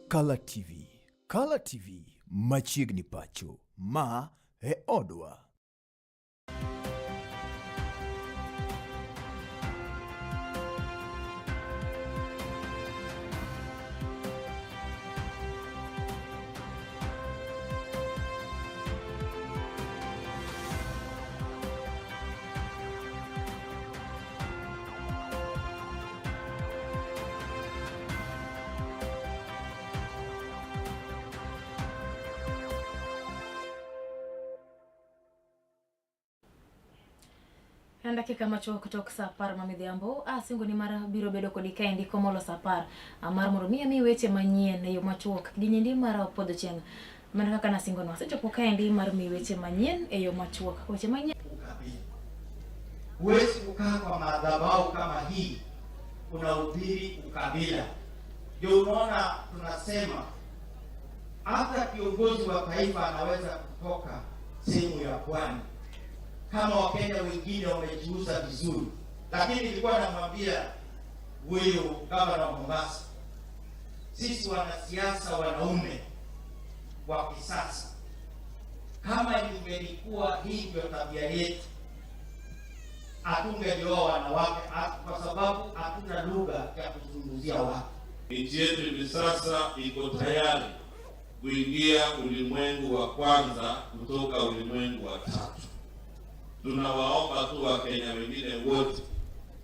Kala TV. Kala TV machiegni pacho. Ma e odwa. En dakika machuok tok sa 10 ma midhiambo, asingo ni mar biro bedo kodi kaendi komolo sa 10 mar mondo mi ami weche manyien e yo machuok gi nyendi mar podho chieng'. Mana kaka nasingono, asechopo kaendi mar mi weche manyien e yo machuok. Weche manyien Ukabila. Huwezi kukaa kwa madhabahu kama hii unahubiri ukabila. Ndio unaona tunasema hata kiongozi wa taifa anaweza kutoka sehemu ya pwani kama Wakenya wengine wamejiuza vizuri, lakini nilikuwa namwambia huyu gavana wa Mombasa, sisi wanasiasa wanaume wa kisasa, kama ingelikuwa hii ndio tabia yetu, hatungelioa wanawake, kwa sababu hatuna lugha ya kuzungumzia watu. Nchi yetu hivi sasa iko tayari kuingia ulimwengu wa kwanza kutoka ulimwengu wa tatu. Tunawaomba tu Wakenya wengine wote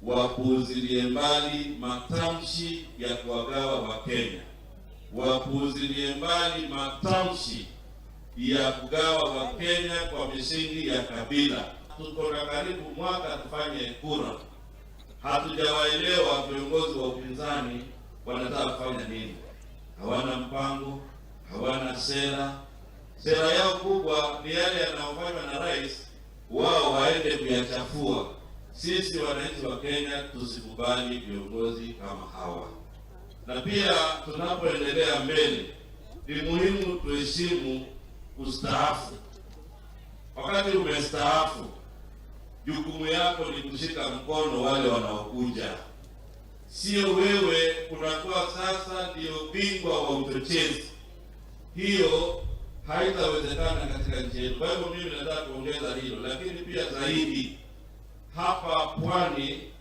wapuuzilie mbali matamshi ya kuwagawa Wakenya, wapuuzilie mbali matamshi ya kugawa Wakenya kwa misingi ya kabila. Tuko na karibu mwaka tufanye kura, hatujawaelewa viongozi wa upinzani wanataka kufanya nini. Hawana mpango, hawana sera. Sera yao kubwa ni yale yanayofanywa na rais, wao waende kuyachafua. Sisi wananchi wa Kenya tusikubali viongozi kama hawa. Na pia tunapoendelea mbele, ni muhimu tuheshimu ustaafu. Wakati umestaafu, jukumu yako ni kushika mkono wale wanaokuja, sio wewe unakuwa sasa ndio bingwa wa uchochezi. Hiyo haitawezekana katika nchi yetu. Kwa hivyo mimi nataka kuongeza hilo, lakini pia zaidi, hapa pwani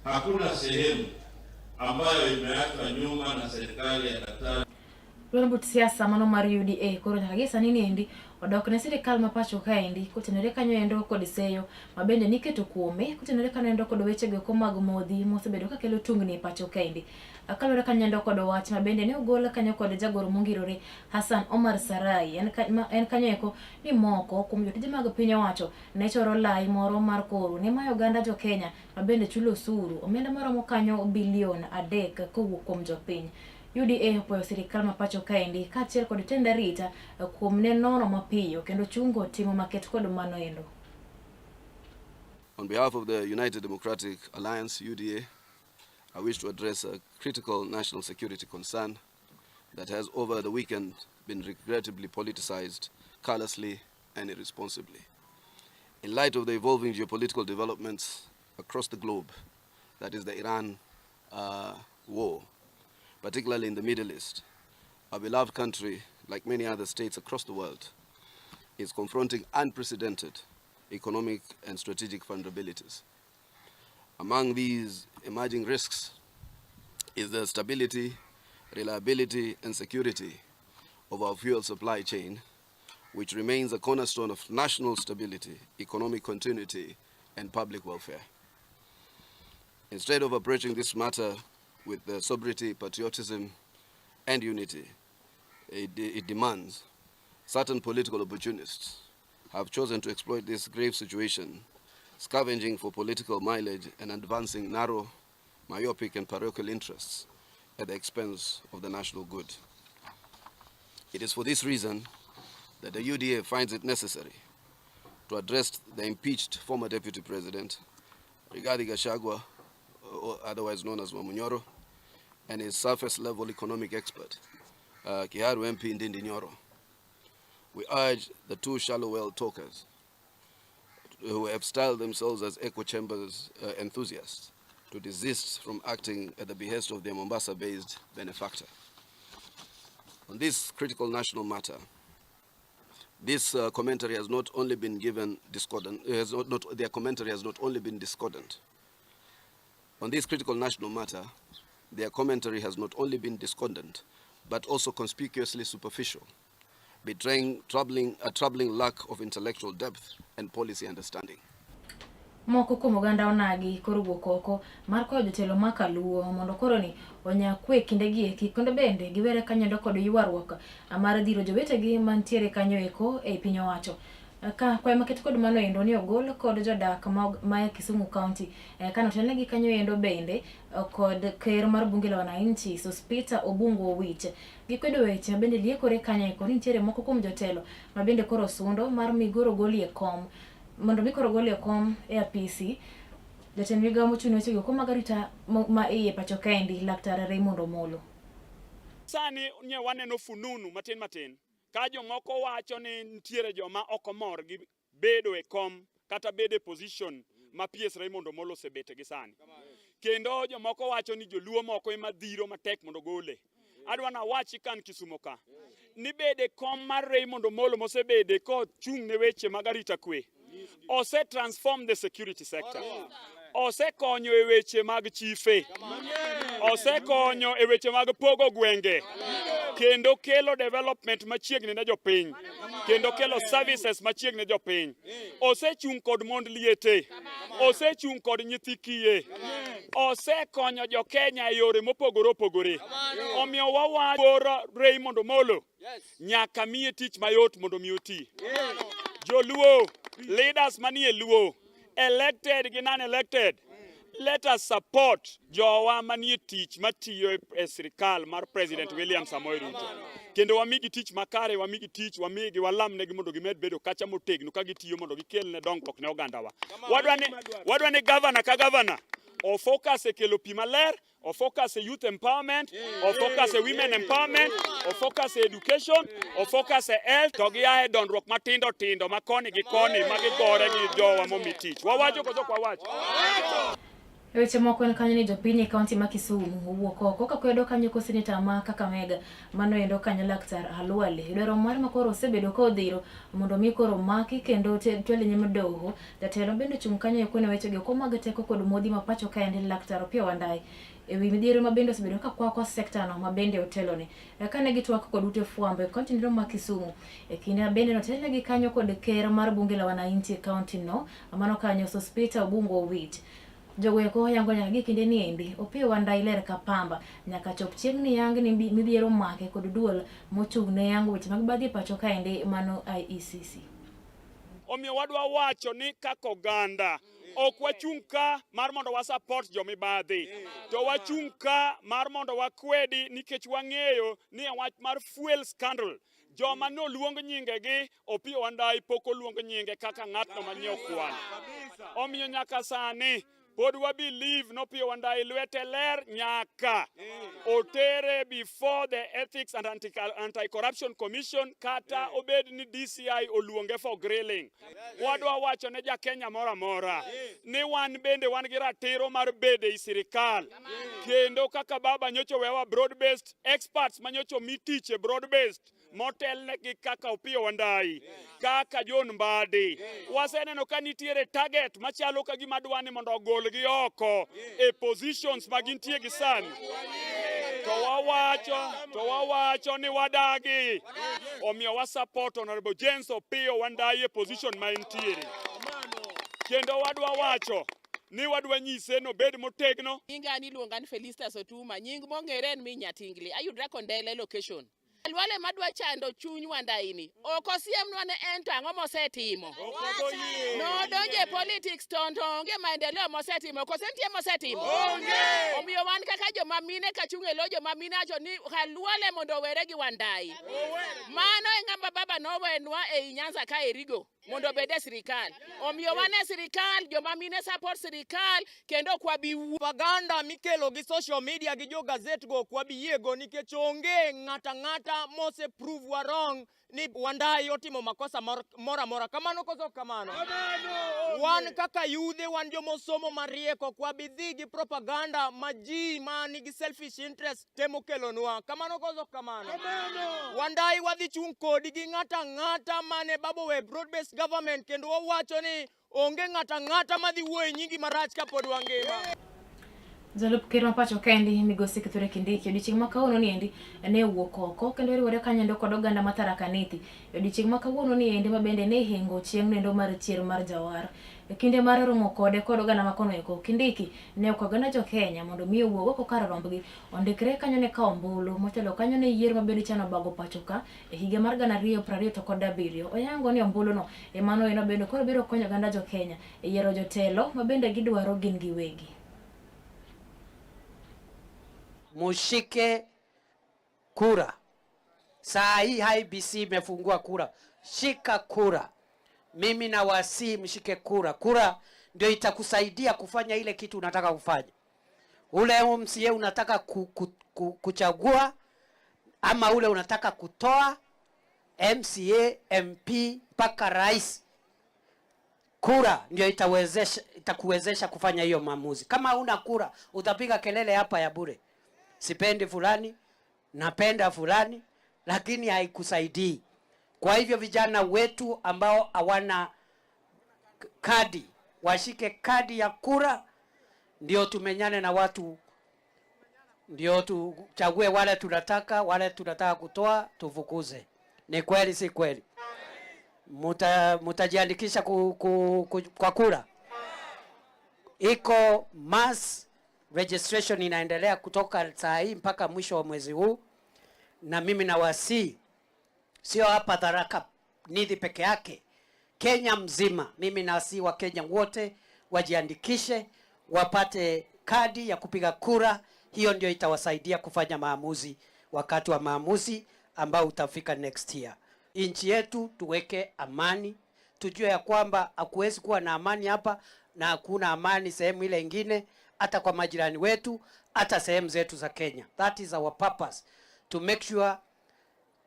hakuna sehemu ambayo imeachwa nyuma na serikali ya Daktari Duond buch siasa mano mar UDA koro nyaka gi sani niendi odok ne sirikal ma pacho kaendi kotenore kanyo endo kod seyo ma bende niketo kuome kotenore kanyo endo kod weche goeko mag modhi mosebedo kakelo tungni e pacho kaendi. Kaluwore kanyo endo kod wach ma bende ne ogol kanyo kod jagoro mongirore Hassan Omar Sarai en, ka, ma, en kanyo eko ni moko kuom jotije mag piny owacho ne choro lai moro mar koro ne mayo oganda jo Kenya ma bende chulo osuru omenda maromo kanyo bilion 3 kowuok kuom jopiny. UDA opuoyo sirikal ma pacho kaendi kaachiel kod tend arita kuom ne nono mapiyo kendo chungo timo maket kod mano endo. On behalf of the United Democratic Alliance, UDA, I wish to address a critical national security concern that has over the weekend been regrettably politicized callously and irresponsibly. In light of the evolving geopolitical developments across the globe, that is the Iran war, particularly in the Middle East, our beloved country, like many other states across the world, is confronting unprecedented economic and strategic vulnerabilities. Among these emerging risks is the stability, reliability, and security of our fuel supply chain, which remains a cornerstone of national stability, economic continuity, and public welfare. Instead of approaching this matter with the sobriety, patriotism, and unity it demands, certain political opportunists have chosen to exploit this grave situation, scavenging for political mileage and advancing narrow, myopic, and parochial interests at the expense of the national good. It is for this reason that the UDA finds it necessary to address the impeached former Deputy President, Rigathi Gachagua, or otherwise known as Wamunyoro, and his surface-level economic expert, Kiharu MP Ndindi Nyoro. We urge the two shallow well talkers who have styled themselves as echo chambers enthusiasts to desist from acting at the behest of their Mombasa-based benefactor. On this critical national matter, this commentary has not only been given discordant, has not, not, their commentary has not only been discordant. On this critical national matter, their commentary has not only been discordant, but also conspicuously superficial, betraying a troubling lack of intellectual depth and policy understanding. Moko kuom oganda onagi koro wuok oko mar kwayo jotelo ma kaluo mondo koro ni onya kwe kindegi eki kendo bende giwere kanyo kod ywaruok mar dhiro jowetegi mantiere kanyo eko ei piny owacho. Ka kwayo maket kod mano endo ni ogol kod jodak ma e Kisumu County kanotelnegi kanyo endo bende kod ker mar bunge la wananchi Sospeter Obungo Owich. Gikwedo weche mabende liekore kanyo eko ni nitiere moko kuom jotelo mabende koro sundo mar migoro golie kom mondo mi koro golie kom e apisi. Jatend migawo mochung' ne weche go mag arita ma iye pacho kaendi Laktar Raymond Omolo. Sani nye waneno fununu matin matin ka jomoko wacho ni nitiere joma ok omor gi bedo e kom kata bedo e position ma PS Raymond Omolo osebete gi sani. Kendo jomoko wacho ni joluo moko ema dhiro matek mondo gole. Adwa nawachi kan Kisumo ka ni bede kom mar Raymond Omolo mosebede kochung' ne weche mag arita kwe ose transform the security sector. Osekonyo e weche mag chife, osekonyo e weche mag pogo gwenge, kendo kelo development machiegni ne jopiny, kendo kelo services machiegni ne jopiny. Osechung' kod mond liete, osechung' kod nyithi kiye, osekonyo jo Kenya e yore mopogore opogore. Omiyo wawacho Raymond Omolo nyaka miye tich mayot mondo mi oti. Joluo, leaders manie Luo, elected gi non-elected, let us support jowa manie tich matiyo e sirikal mar President William Samoei Ruto. Kendo wamigi tich makare, wamigi tich, wamigi walamnegi mondo gimed bedo kacha motegno ka gitiyo mondo gikel ne dongruok ne ogandawa. Wadwa ni governor ka governor o focus e kelo pi maler, o focus e youth empowerment, o focus e women empowerment, o focus e education, o focus e health, to gia e dongruok matindo tindo ma koni gi koni ma gigore gi jowa momi tich. Wawacho koso ok wawacho? E weche moko en kanyo ni jopiny e kaunti ma Kisumu owuok oko ka kwedo kanyo ko seneta ma Kakamega mano endo kanyo Laktar Khalwale. Dwaro mar ma koro osebedo ka odhiro mondo mi koro maki kendo twel nyim doho. Jatelo bende ochung' kanyo eko ne weche go mag teko kod modhi ma pacho kaendi Laktar Opiyo Wandayi ewi midhiero ma bende osebedo ka kwako sekta no ma bende otelone. Kane gitwak kod ute fwambo e kaunti no ma Kisumu e kinde ma bende notelnegi kanyo kod ker mar bunge la wananchi e kaunti no mano kanyo Sospeter Obungo Owich. Jogo eko yango nyaka gi kinde ni endi Opiyo Wandayi ler ka pamba nyaka chop chieng' ni yang ni midhiero make kod duol mochung' ne yango weche mag badhi e pacho kaendi mano IECC. Omiyo wadwa wacho ni kaka oganda ok wachung' ka mar mondo wa support jomibadhi, to wachung' ka mar mondo wakwedi nikech wang'eyo ni e wach mar fuel scandal joma noluong nyingegi Opiyo Wandayi pok oluong nyinge kaka ng'atno manyiewo kwan. Omiyo nyaka sani pod wa believe no Opiyo Wandayi lwete ler nyaka otere before the Ethics and Anti-Corruption Commission kata obed ni DCI oluonge for grilling. Wadwa wacho ne ja Kenya moro amora ni wan bende wan gi ratiro mar bedo ei sirikal. Kendo kaka baba nyocha owewa broad based experts manyocha omi tich e broad based motelnegi kaka Opiyo Wandayi, kaka John Mbadi. Waseneno ka nitiere target machalo ka gima dwa ni mondo ogolgi oko e positions ma gintie gi sani. To wawacho ni wadagi. Omiyo wa support Honorable James Opiyo Wandayi e position ma entiere. Kendo wadwa wacho ni wadwa nyise nobed motegno. Nyinga an iluonga ni Felistas Otuma, nying mong'ere en Minya Tingli. Ayudra Kondele location. Khalwale madwa chando chuny Wandayi ni. Ok osiemnwa ne en to ang'o mosetimo. Nodonjo e politics to onge maendeleo mosetimo. Koso nitie mosetimo? Omiyo wan kaka joma mine kachung' e lo joma mine wacho ni Khalwale mondo owere gi Wandayi. Mano e ng'ama baba nowenwa ei Nyanza ka erigo mondo obed e sirikal. Omiyo wan e sirikal, joma mine support sirikal kendo ok wabi wuo. Propaganda mikelo gi social media gi jo gazet go ok wabi yiego nikech onge ng'ata ng'ata mose prove wa wrong ni Wandayi otimo makosa moro amora. Kamano koso ok kamano? Wan kaka yudhe, wan jomosomo mariek, ok wabi dhi gi propaganda ma ji ma nigi selfish interest temo kelonwa. Kamano koso ok kamano? Wandayi wadhi chung' kodi gi ng'ato ang'ata mane baba owe broad based government kendo wawacho ni onge ng'ato ang'ata madhi wuoyo e nyingi marach kapod wangima. Jalup ker ma pacho kaendi migosi Kithure Kindiki odiochieng' ma kawuono niendi ne owuok oko kendo oriwore kanyo kod oganda ma Tharaka Nithi e odiochieng' ma kawuono niendi ma bende ne ihingo chieng' nendo mar chier mar jawar. E kinde mar romo kode kod oganda ma kono eko, Kindiki ne okwayo oganda jo Kenya mondo mi owuog oko kar rombgi ondikre kanyo ne kawo ombulu motelo kanyo ne yiero ma bende ichano bago pacho ka e higa mar 2027. Oyango ni ombuluno e mano eno bende koro biro konyo oganda jo Kenya e yiero jotelo ma bende gidwaro gin giwegi. Mushike kura. Saa hii IEBC imefungua kura, shika kura. Mimi nawasihi mshike kura. Kura ndio itakusaidia kufanya ile kitu unataka kufanya. Ule MCA unataka kuchagua ama ule unataka kutoa MCA, MP mpaka rais. Kura ndio itakuwezesha kufanya hiyo maamuzi. Kama huna kura utapiga kelele hapa ya bure. Sipendi fulani, napenda fulani, lakini haikusaidii. Kwa hivyo vijana wetu ambao hawana kadi, washike kadi ya kura, ndio tumenyane na watu, ndio tuchague wale tunataka, wale tunataka kutoa tufukuze. Ni kweli si kweli? Mutajiandikisha kwa kura. Iko mass registration inaendelea kutoka saa hii mpaka mwisho wa mwezi huu, na mimi nawasihi, sio hapa Tharaka Nithi peke yake, Kenya mzima. Mimi nawasihi wa Kenya wote wajiandikishe, wapate kadi ya kupiga kura. Hiyo ndio itawasaidia kufanya maamuzi wakati wa maamuzi ambao utafika next year. Nchi yetu tuweke amani, tujue ya kwamba hakuwezi kuwa na amani hapa na hakuna amani sehemu ile ingine, hata kwa majirani wetu, hata sehemu zetu za Kenya. That is our purpose, to make sure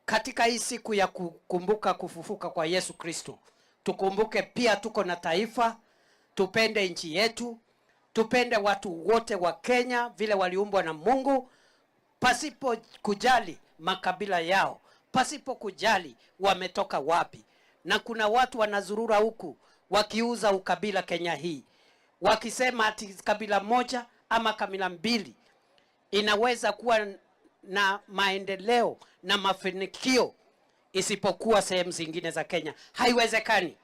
katika hii siku ya kukumbuka kufufuka kwa Yesu Kristo, tukumbuke pia tuko na taifa, tupende nchi yetu, tupende watu wote wa Kenya vile waliumbwa na Mungu, pasipo kujali makabila yao, pasipo kujali wametoka wapi. Na kuna watu wanazurura huku wakiuza ukabila Kenya hii, wakisema ati kabila moja ama kabila mbili inaweza kuwa na maendeleo na mafanikio isipokuwa sehemu zingine za Kenya. Haiwezekani.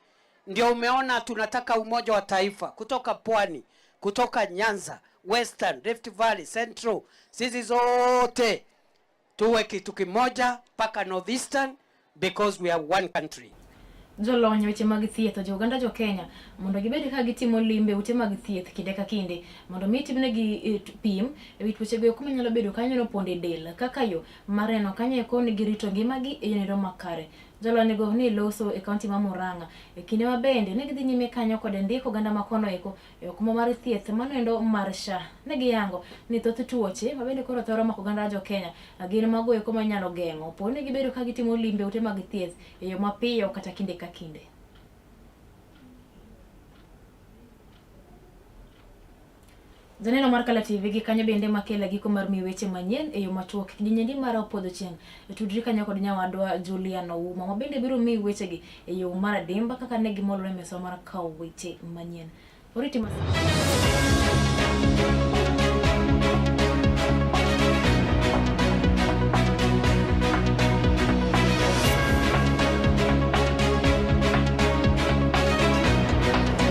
Ndio umeona tunataka umoja wa taifa kutoka pwani, kutoka Nyanza, Western, Rift Valley, Central, sisi zote tuwe kitu kimoja mpaka Northeastern, because we are one country. Jolony weche mag thieth ojiwo oganda jo Kenya mondo gibed ka gitimo limbe ute mag thieth kinde ka kinde mondo mi timnegi pim ewi tuoche go eko manyalo bedo kanyo nopondo e del kaka yo mar neno kanyo eko ni girito ngimagi e yono makare. Jolony go ne loso e kaunti ma Murang'a e kinde ma bende ne gidhi nyime kanyo kod ndiko oganda ma kono eko e okumba mar thieth mano endo mar SHA. Ne giyango ni thoth tuoche ma bende koro thoro mako oganda jo Kenya gin mago eko manyalo geng'o po ni gibedo ka gitimo limbe ute mag thieth e yo mapiyo kata kinde ka kinde. Janeno mar Kala TV gi kanyo bende makela giko mar miyo weche manyien e yo machuok. Kinyendi mara opodho chieng'. Tudri kanyo kod nyawadwa Julian Ouma ma bende biro miyi wechegi e yo mar adimba kaka ne gimolore e mesa mar kawo weche manyien. Oriti mas